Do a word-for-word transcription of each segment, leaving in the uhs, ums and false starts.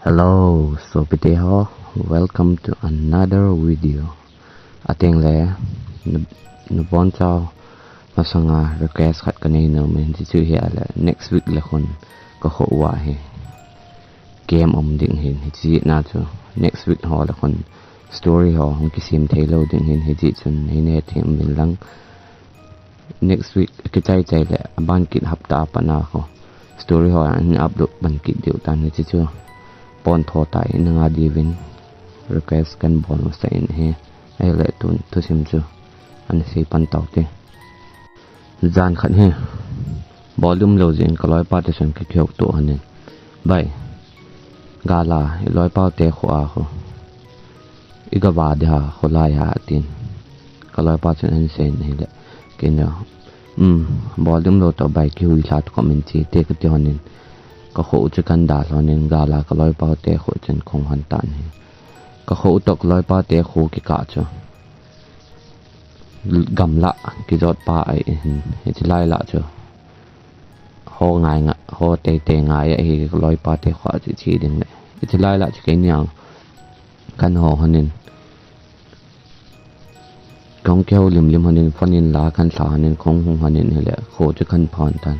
Hello, sopite ho. Welcome to another video. Ateng le, nu, nubon chau masanga request khat kanei nom in, hichu hi ahile next week le khun ka kho uva hi game um ding hin, hichi na chu next week ho le khun story ho hung kisem thei lou ding hin, hichi chun nei ne them min lang. Next week kichai chai le aban kit hapta a pat na kho story ho a hin upload ban kit diu tan, hichi chu pon tho tai na nga diuvin request kan bol masa in hi. Ahile tun thusim chu ana sei pan tau te. Jan khat hi bol dum lou jeh in ka loipa te chun ka kihou to hon in, "Bai, gal a i loipa te kho a kho i ga va ding ham, kholai a," atin. Ka loipa chun ahin sei in ahile, kei in, "Um, bol dum lou to bai, kihui lha to, ka min chi te," kati hon in, ka kho u chu kan dal hon in, gal a ka loipa te kho chun kahung hon tan hi. Ka kho u toh ka loipa te kho kikah chu gamlah kijot pa ahi in, hichi lai lah chu ho ngai nga, ho tei tei ngai ahi, ka loipa te kho a chu che ding le. Hichi lai lah chu kei in jong kan ho hon in, kahung kihou lim lim hon in, phone in la kan lha hon in, kahung hung hon in ahile kho chu kan pha hon tan.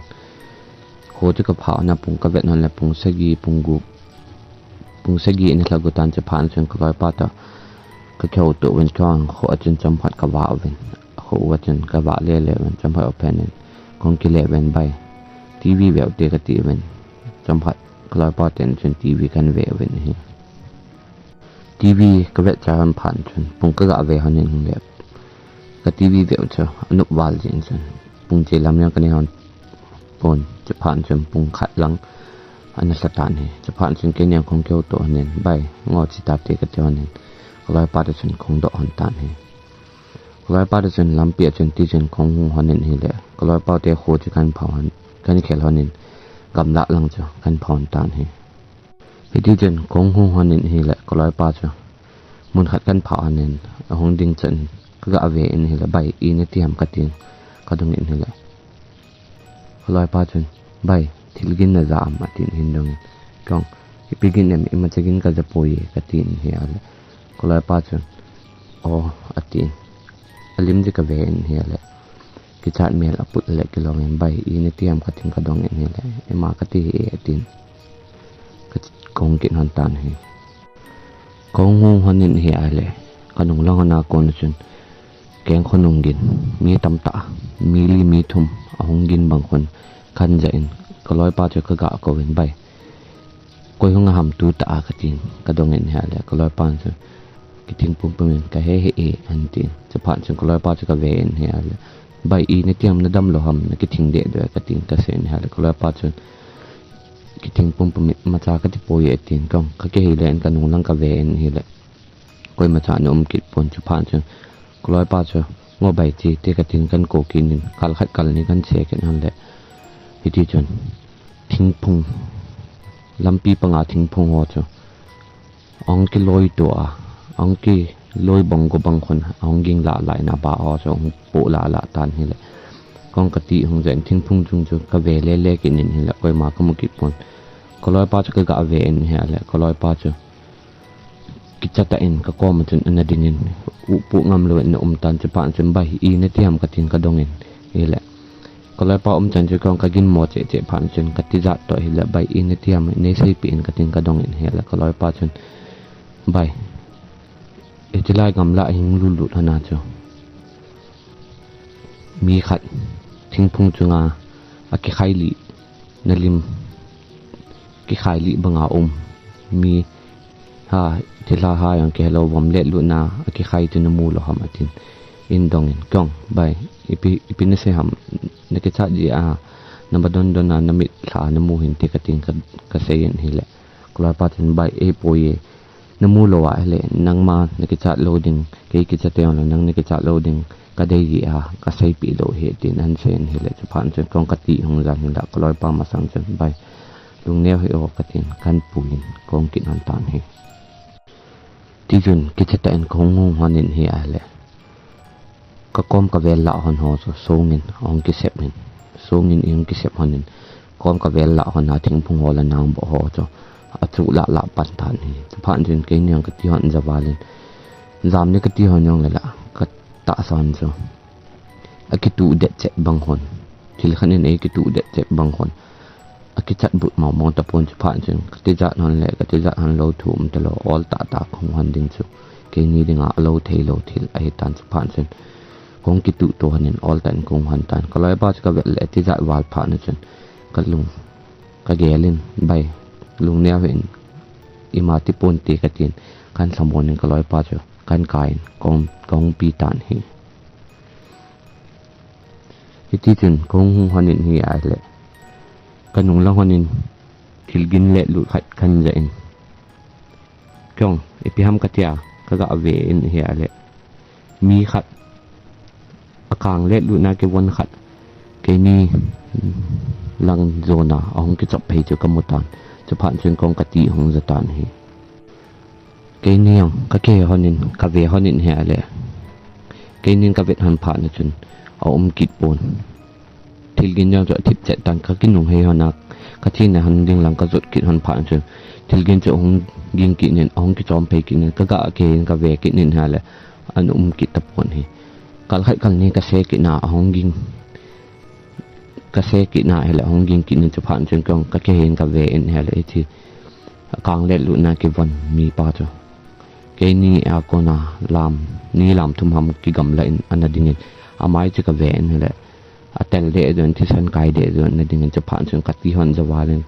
Kho chu ka pha hon a pung ka vet hon le pung sagi, pung gup, pung sagi in lha gu tan. Chuphat chun ka loipa toh ka kihou to uvin, kihou a chun chomkhat ka vah uvin, kho uva chun ka vah le le uvin, chomkhat a phat in kahung kile uvin, "Bai, TV ve u te," kati uvin, chomkhat ka loipa ten chun TV kan ve uvin hi. TV ka vet chai hon phat chun pung ka ga ve hon in ahile, ka TV ve u chu anop val jeh in chun pung che lam jong ka nei hon pon. Chuphat chun pung khat lang ana lha tan hi. Chuphat chun kei in jong kahung kihou to hon in, "Bai, ngo che ta te," kati hon in, ka loipa te chun kahung doh hon tan hi. Ka loipa te chun lampi a chun ti chun kahung hung hon in ahile, ka loipa te kho chu kan pha hon, kan khel hon in, gamlah lang chu kan pha hon tan hi. Hiti chun kahung hung hon in ahile, ka loipa chu mun khat kan pha hon in, ahung ding chan ka ga ve in ahile, "Bai, i nati ham?" katin ka dong in ahile, ka loipa chun, "Bai, thil gin na ja am?" atin, ahin dong in, "Kong, ipi gin em, imacha gin ka ja poi e," katin ahile, ka loipa chun, "O," atin, alim ji ka ve in ahile, kichat mel aput le kilong in, "Bai, i nati ham?" katin ka dong in ahile, "Ima kati hi e," atin, ka, kahung kit hon tan hi. Kahung hung hon in ahile, ka nung lang hon a kon chun keng khonung gin, mi tamtah, mi li mi thum ahung gin bang khun kan ja in, ka loipa chu ka ga kou in, "Bai, koi hung a ham tu tah a?" katin ka dong in ahile, ka loipa chu kithing pumpum in, "Ka he hih e," ahin tin. Chuphat chun ka loipa chu ka ve in ahile, "Bai, i nati ham, na dam lou ham, na kithing deh deh e," katin ka sei in ahile, ka loipa chun kithing pumpum in, "Imacha kati poi e," atin, kong ka kihei le in ka nung lang ka ve in ahile, koimacha ana um kit pon. Chuphat chun ka loipa chu, "Ngo bai, che te," katin kan kou kit in, kal khat kal ni kan che kit hon le, hiti chun thingphung, lampi panga thingphung ho chu ahung kiloi to a, ahung kiloi bang go bang khun ahung ging lah lah in, aba ho chu ahung poh lah lah tan ahile, kong ka ti hung ja in, thingphung chung chu ka ve le le kit in ahile, koima ka mu kit pon. Ka loipa chu ka ga ve in ahile, ka loipa chu kicha tah in ka kom a chun ana ding in, u pu ngam lou in ana um tan. Chuphat chun, "Bai, i nati ham?" katin ka dong in ahile, ka loipa um chan chu kong ka gin mo cheh cheh phat chun ka tijat toh ahile, "Bai, i nati ham, nei seipeh in," katin ka dong in ahile, ka loipa chun, "Bai, hichi lai gamlah hung lut lut hon a chu mi khat thingphung chunga akikhai lih, na lim kikhai lih banga um mi ha, thilha ha jong kihe lou, vom let lut na akikhai chu na mu lou ham?" atin, in dong in, "Kong, bai, ipi, ipi na sei ham, na kichat ji a, na ba don don a, na mit lha a na mu hinte," katin ka, ka sei in ahile, ka loipa chun, "Bai, ahipoi e, na mu lou ahile, nangma na kichat lou ding, kei kicha teng le nang na kichat lou ding ka dei ji a, ka seipeh lou ahi," tin ahin sei in ahile, chuphat chun kong ka ti hung jan in ahile, ka loipa masang chun, "Bai, lungneo hih o," katin kan pui in kahung kit hon tan hi. Ti chun kicha tah in kahung hung hon in ahile, ka kom ka vel lah hon ho chu song in ahung kisep in, song in ahung kisep hon in, kom ka vel lah hon a thingphung ho le nang boh ho chu achu lah lah pan tan hi. Chuphat chun keini jong kati hon javal in, jam ni kati hon jong le la, katahsan chu akitu det chet bang hon, thil khat in eikitu det chet bang hon, akichat but mong mong tapon. Chuphat chun katijat hon le katijat hon lou thu um talou, ol tah tah kahung hon ding chu keini dinga alou thei lou thil ahi tan. Chuphat chun kahung kitu to hon in ol tah in kahung hon tan. Kaloipa chu kavet le atijat val phat na chun kalung kagel in, bai, lungneo hih in, ima ti ponte katin, kan lhamon in kaloipa chu kan kai in kahung, kahung pi tan hi. Hiti chun kahung hung hon in hi ahile, kanung lang hon in thil gin let lut khat kan ja in, kong, ipi ham katia, kaga ve in hi ahile, mi khat, akang let lut na kivon khat, keini lang jona ahung kichop phei chu kamu tan. Chuphat chun kong kati hung ja tan hi. Keini jong kakihei hon in, kave hon in hi ahile, keini kavet hon phat na chun aum kit pon. Thil gin jong chu athip chet tan, kakinung hei hon a, kathina hon ding lang kajot kit hon phat na chun thil gin chu ahung ging kit in, ahung kichom phei kit in, kaga kihei in kave kit in hi ahile, ana um kit tapon hi. Kal khat kal ni kase kit na ahung ging, kase kit na ahile ahung ging kit in, chuphat chun kong kakihei in kave in hi ahile, hiche akang let lut na kivon mipa chu keini a kona lam ni lam thum ham kigamla in ana ding in, amai chu kave in hi ahile, atel deh jon, thisan kai deh jon ana ding in. Chuphat chun kati hon javal in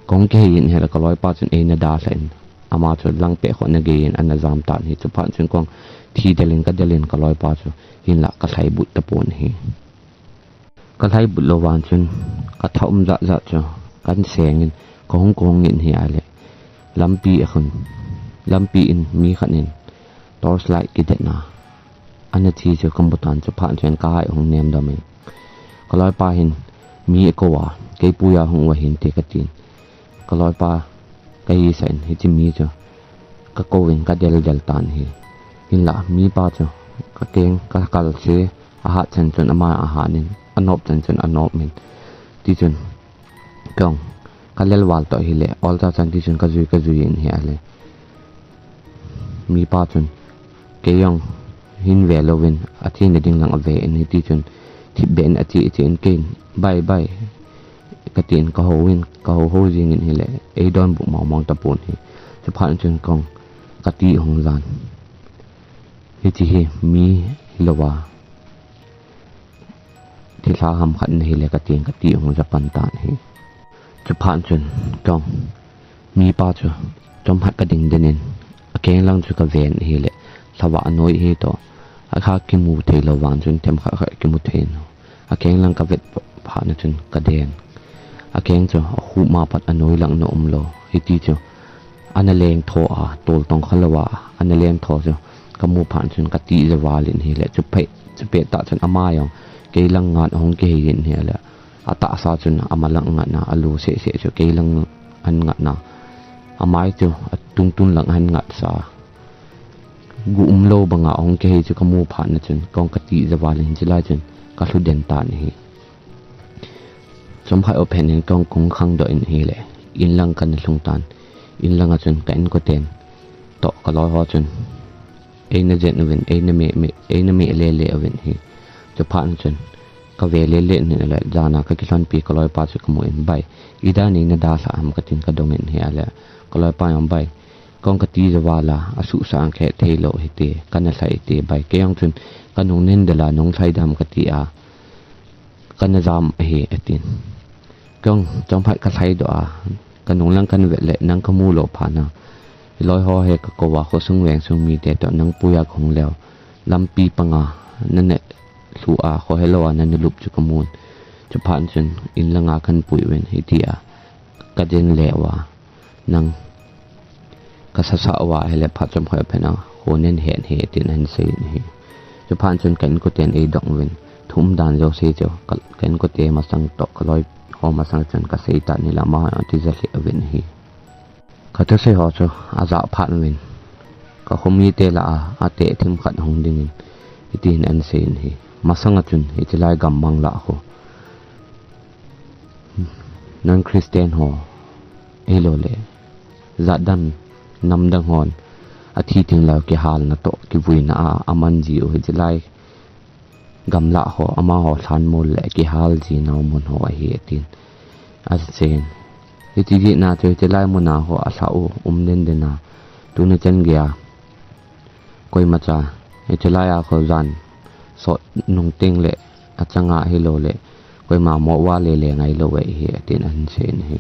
kong kihei in hi ahile, kaloipa chun eina dalha in, ama chu lang peh kho na gei in ana jam tan hi. Chuphat chun kong thi del in kadel in kaloipa chu, hinla kalhai but tapon hi. Kalhai but lou vang chun katha um jat jat chu kan seng in kahung kahung in hi ahile, lampi a khun, lampi in mi khat in torch light kidet na ana thi chu kamu tan. Chuphat chun kahai hung nem dom in, kaloipa hin mi akou a, kei puiya hung uva hinte katin, kaloipa kahisah in hiche mi chu kakou in kadel del tan hi. Hinla mipa chu kakeng kakal se, ahat chan chun ama ahat in, anop chan chun anop in. Ti chun kong kalel val toh hile, ol cha chan ti chun kajui kajui in hi ahile, mipa chun kei jong hin ve louvin, athina ding lang ave in, hiti chun thipbeh in ache che in, kei in, bai, bai, katin kahou in, kahou hou jing in hile, eidonbut mong mong tapon hi. Chuphat chun kong kati hung jan. Hiche hi mi hilouva, thilha ham khat na hile katin kati hung ja pan tan hi. Chuphat chun kong mipa chu chomkhat kading den in, akeng lang chu kaven hile, lhavah anoi hi toh, akha kimu thei lou vang chun themkhat khat kimu thei in, akeng lang kavet phat na chun kaden. Akeng chu akhup ma pat anoi lang na umlou. Hiti chu ana leng tho a, tol tong kha louva ana leng tho chu kamu phat chun kati javal in hile, chuphat, chuphat tah chun ama jong kei lang ngat ahung kihei in hi ahile, atahsa chun ama lang ngat na, alu seh seh chu kei lang an ngat na, amai chu atungtun lang an ngat sa. Gu umlou banga ahung kihei chu kamu phat na chun kong kati javal in, chulai chun kalhu den tan hi. Chomkhat u phen in kong kahung khangdoh in hile, in lang kana lhung tan. In langa chun ka inkoten toh kaloi ho chun eina jen uvin, eina meh meh, eina meh le le uvin hi. Chuphat chun kave le le in hile, jana kakilhonpi kaloipa chu kamu in, bai, idan eina dalha ham katin kadong in hi ahile, kaloipa jong, bai, kong kati javal a, asuhsah khe thei lou hite, kana lhai te, bai, kei jong chun kanung nen del a nung lhai dam kati a, kana jam ahi, atin. Kong chomkhat kalhai doh a, kanung lang kana vet le nang kamu lou phat na, loi ho hi kakou a, khosung vengsung mite toh nang puiya kahung leu, lampi panga nana lhu a, kho helou a nana lup chu kamun. Chuphat chun in langa kana pui uvin, hitia kajen le uva, nang kasasa uva hile phat chomkhat u phen a kho nen hen he, tin ahin sei in hi. Chuphat chun ka inkoten eidong uvin, thu umdan jouse chu ka, ka inkote masang toh kaloi ho masang chun kasei tan hile, amaho atija lheh uvin hi. Kathusei ho chu ajah phat uvin, ka khomite lah a, ateh themkhat hung dingin, hitin ahin sei in hi. Masanga chun hiche lai gammang lah khu, non Christian ho, ahilou le jat dang, nam dang hon athi theng leh kihalna toh kivuina a aman ji u hi, chulai gamla ho, amaho lhanmol le kihal ji nau mun ho ahi, atin aseiyin. Hiche jeh a chu hiche lai mun a ho alha u um den den a, tuni chan geiya koimacha hiche lai a ho jan sot nung teng le achanga hilou le koima mo va le le ngai lou ahi, atin ahin seiyin ahi.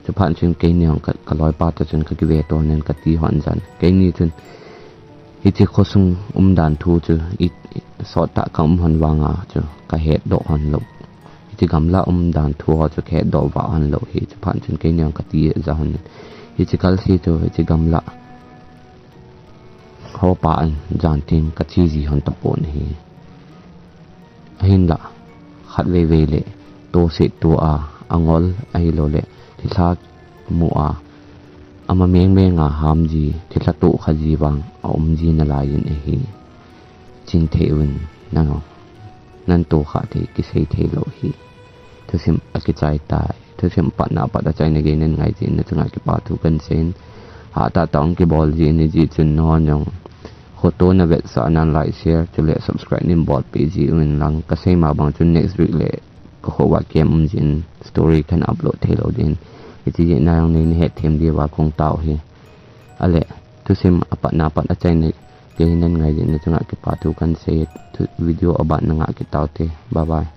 Chuphat chun keini jong ka, ka loipa toh chun ka kive to nen kati hon jan. Keini chun hiche khosung umdan thu chu i, i sot tah ka um hon vang a chu ka hetdoh hon lou. Hiche gamla umdan thu ho chu ka hetdoh vah hon lou hi. Chuphat chun keini jong kati ja hon nen. Hiche kalse chu hiche gamla ho pa in jan teng ka che ji hon tapon ahi. Ahinlah, khatvei vei le tohset to a, angol ahilou le thilha mu a, ama meng meng a ham ji, thilha toh kha ji vang aum ji nalai in ahi. Ching thei uvin nang, nang toh kha thei kisei thei lou hi. Thusim akichai tai. Thusim patna pat achaina gei nan ngai jeh in nachunga kipa thu kan seiyin. Hatah tah in kibol ji in, hijeh chun nahon jong khoto na vetsah nan like, share, chule subscribe nin bolpeh ji uvin lang, ka sei ma bang chun next week le ka kho uva camp um jeh in story kan upload thei lou ding. Hiche jeh a jong nei na hetthem diuva kong tao hi. Ale, thusim apatna pat achaina gei nan ngai jeh in nachunga kipa thu kan sei, thu video aban na ngah kit taute. Bye bye.